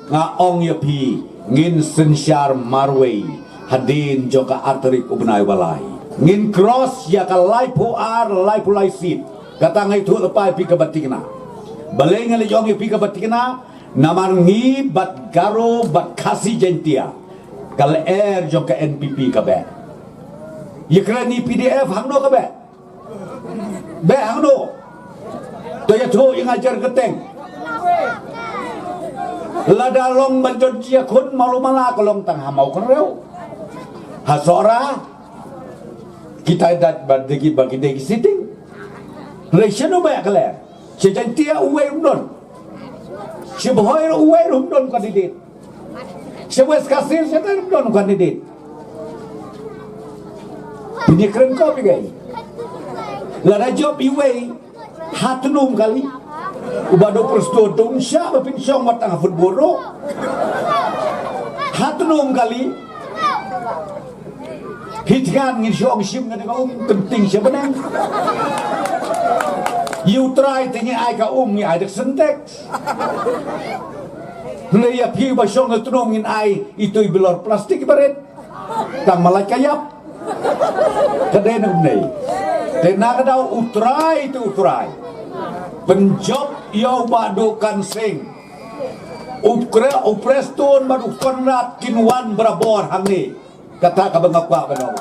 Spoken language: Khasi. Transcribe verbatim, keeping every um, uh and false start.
Nga ong ïa phi, ngin synshar marwei hadien jong ka artylli u bnai ba lai. Ngin cross ïa ka laiphew ar, laiphew lai seat. Kata nga ïathuh lypa ïa phi kaba thikna. Balei nga la ong ïa phi kaba thikna? Namar ngi bad Garo bad Khasi Jaintia, ka lyer jong ka N P P ka beh. Ïakren ïa P D F hangno ka beh? Beh hangno? To ïathuh ïa nga jar kyrteng. Lada long ban jot jia khun malu mala ka long tang ha Mawkynrew, ha Sohra. Kita dat bad dei ki, bad ki dei ki sitting. Hynrei shano beh ka lyer? Sha Jaintia uwei ruh ym don. Sha Bhoi ruh uwei ruh ym don candidate. Sha West Khasi Hills sha ruh ym don candidate. Phin ïakren ko phi kai. Lada jop iwei, ha Tnum kali. U Bah Dr. Prestone, to ym shah ba phin shong wat tang ha football ruh. Ha Tnum kali. Hi thngan ngin shu ong shim nga da ka um kynting sha bneng. Ïa U Trai te ngi ai ka um, ngi ai da ka Sintex. Hynrei ïa phi ba shong ha Tnum ngin ai itu i bilor plastik ba rit. Tang ma lait ka ïap. Ka dei na kumne. Te na ka daw U Trai te U Trai. Pynjop ïa u Bah Dukan Singh. U Kre-, u Prestone bad u Conrad kin wan barabor hangne. Kata kaba nga kwah ban ong.